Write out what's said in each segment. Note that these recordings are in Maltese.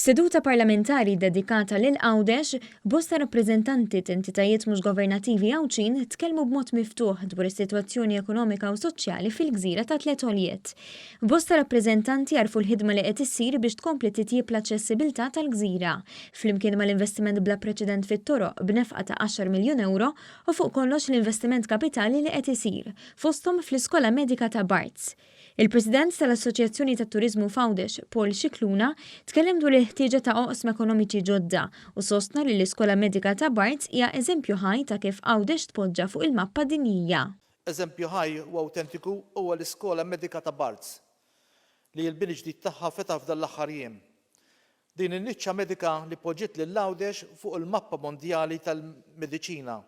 F'seduta parlamentari ddedikata lil Għawdex, bosta rappreżentanti t'entitajiet mhux governattivi Għawdxin tkellmu b'mod miftuħ dwar is-sitwazzjoni ekonomika u soċjali fil-gżira ta' Tliet Għoljiet. Bosta rappreżentanti għarfu l-ħidma li qed issir biex tkompli titjieb l-aċċessibilità tal-gżira, flimkien mal-investiment bla preċedent fit-toroq b'nefqa ta' għaxar miljun ewro u fuq kollox l-investiment kapitali li qed isir, fosthom fl-Iskola Medika ta' Barts. Il-President tal-Assoċjazzjoni tat-Turiżmu f'Għawdex, Paul Scicluna, tkellem dwar il-ħtieġa ta' oqsma ekonomiċi ġodda u sostna li l-Iskola Medika ta' Barts hija eżempju ħaj ta' kif Għawdex tpoġġa fuq il-mappa dinjija. Eżempju ħaj u awtentiku huwa l-Iskola Medika ta' Barts, li l-bini ġdid tagħha fetaħ f'dan l-aħħar jiem. Din in-niċċa medika li poġġiet lil Għawdex fuq il-mappa mondjali tal-mediċina,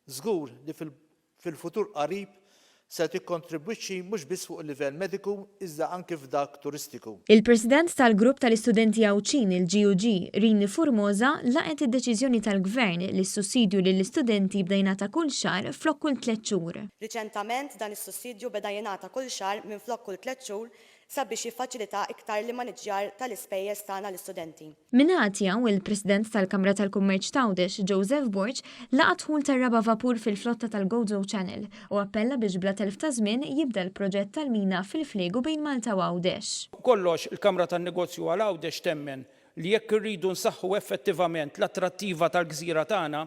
żgur li fil fil-futur qarib se tikkontribwixxi mhux biss fuq il-livell mediku iżda anki f'dak turistiku. Il-President tal-Grupp tal-Istudenti Għawdxin, il-GUG, Rini Formosa, laqgħet id-deċiżjoni tal-Gvern li s-sussidju lill-istudenti jibda jingħata kull xahar flok kull tlett xhur. Riċentament dan is-sussidju beda jingħata kull xahar minflok kull tlett xhur sabiex jiffaċilità iktar l-immaniġġjar tal-ispejjeż tagħna l-istudenti. Min-naħa tiegħu, il-President tal-Kamra tal-Kummerċ t'Għawdex, Joseph Borg, laqa' d-dħul tar-raba' vapur fil-flotta tal-Gozo Channel u appella biex bla telf ta' żmien jibda l-proġett tal-mina fil-fliegu bejn Malta u Għawdex. Fuq kollox, il-Kamra tan-Negozju għal Għawdex temmen li jekk irridu nsaħħu effettivament l-attrattiva tal-gżira tagħna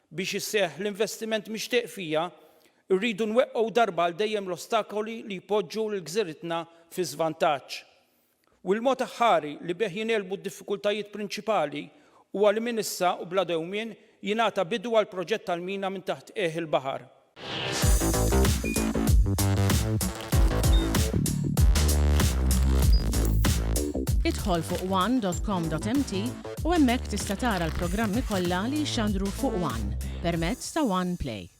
biex iseħħ l-investiment mixtieq fiha, Irridu nweqqgħu darba għal dejjem l-ostakoli li jpoġġu lil gżiritna fi żvantaġġ. U l-mod aħħari li bih jingħelbu d-diffikultajiet prinċipali huwa li minn issa u bla dewmien jingħata bidu għall-proġett tal-mina minn taħt qiegħ il-baħar. Idħol fuq one dot com dot mt u hemmhekk tista' tara l-programmi kollha li jixxandru fuq one permezz ta' One Play.